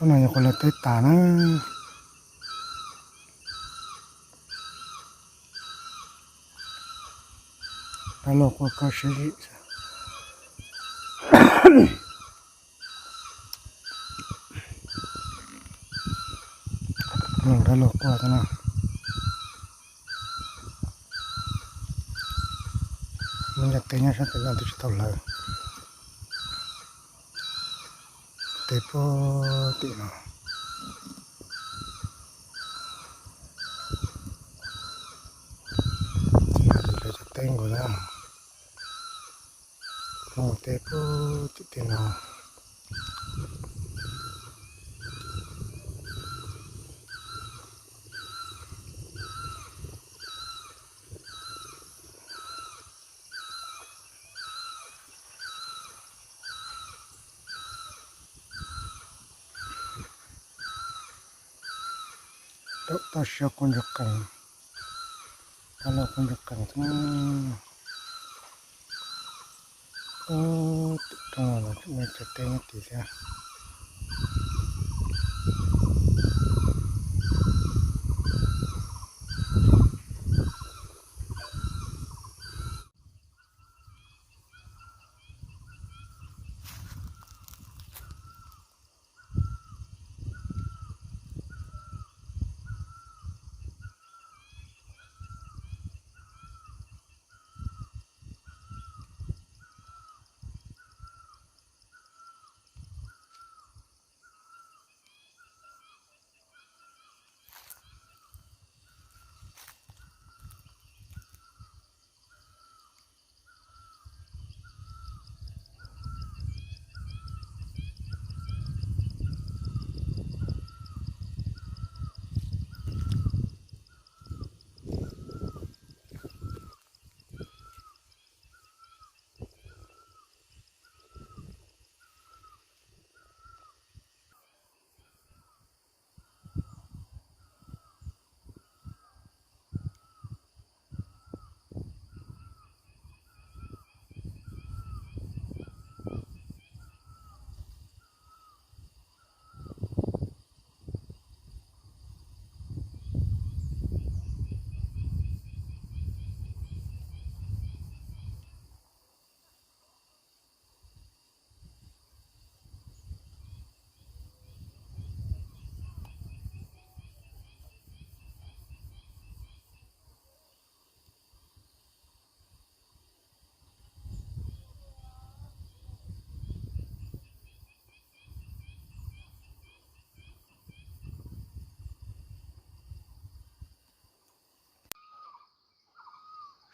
No yog qhov lawv teb tas na. Dab laug quaj koj siab zim. Dab laug quaj thiab no. Muaj ncaj teb nyob sab tim no twb tsis tau hlawv. Teb puag tim no. Ces hlawv cov teb nkaus na. Mus teb puag tim tej no. Daum toj siab quaj ntsuag qees, dab laug quaj ntsuag qees thiab. Ub, tim rooj los tseem muaj cov teb nyob tid thiab.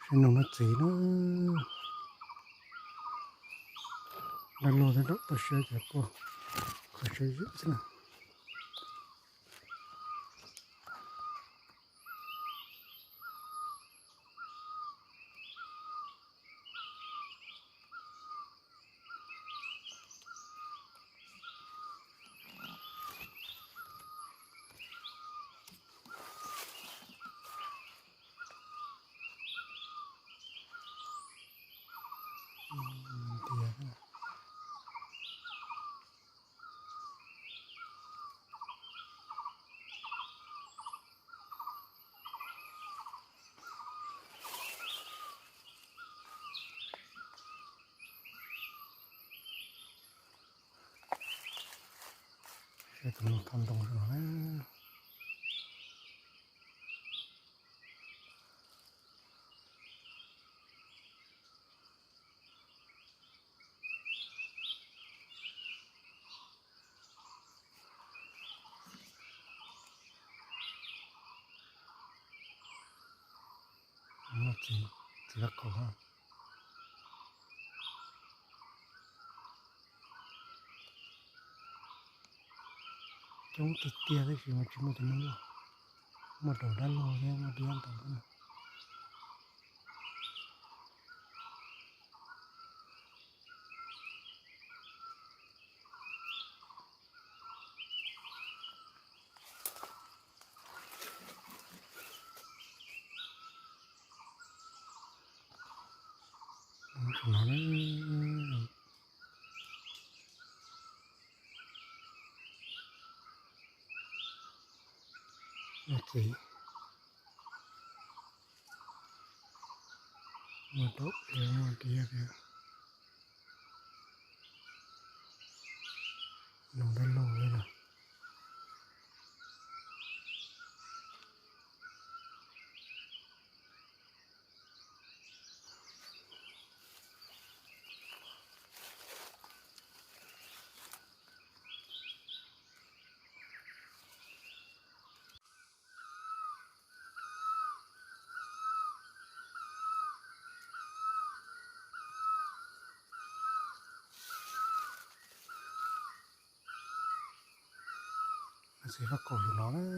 Saib noog muab txiv na. Dab laug thiab daum toj siab ces quaj kho siab zim xwb na. Saib tus no thoj ntoo no na. Txiv, txiv dab qau. Coob tiag tiag tab sis mas tsis muaj tus neeg loj, muaj daum dab laug thiab muaj dab ntawd na. Noj txiv, muaj daum thiab muaj diab thiab, noj dab laug thiab na. Txiv faj kaum yus no na.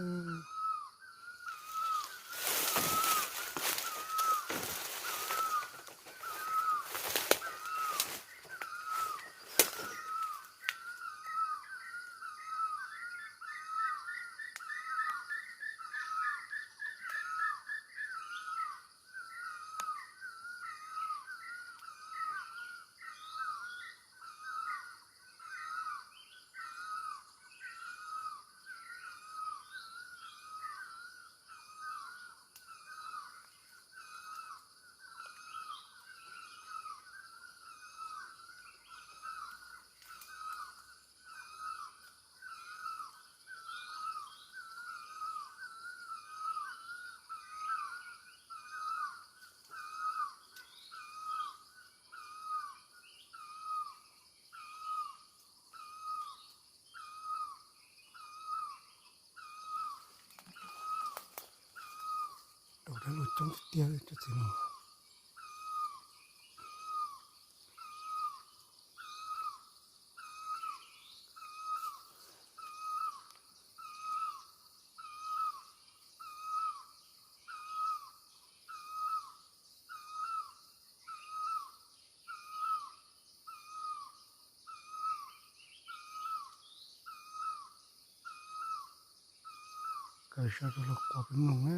Daum dab laug coob tiag tiag cov txiv no. Kaw sab rau los quas peb mloog na.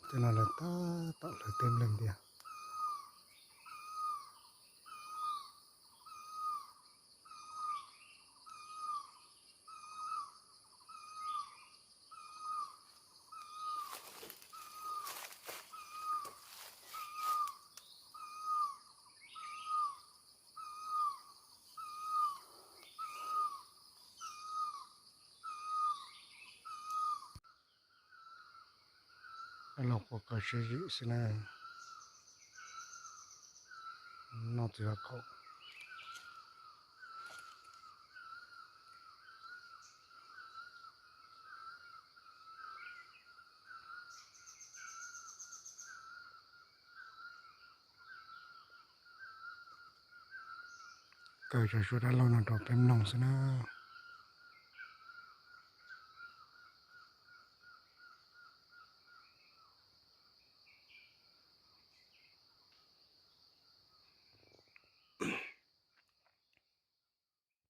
Tej no lawv tab tom hlawv teb nplej tiag. Dab laug quas kaw sab zim xwb na. Noj txiv faj kaum. Kaw tso suab dab laug no rau peb mloog xwb na.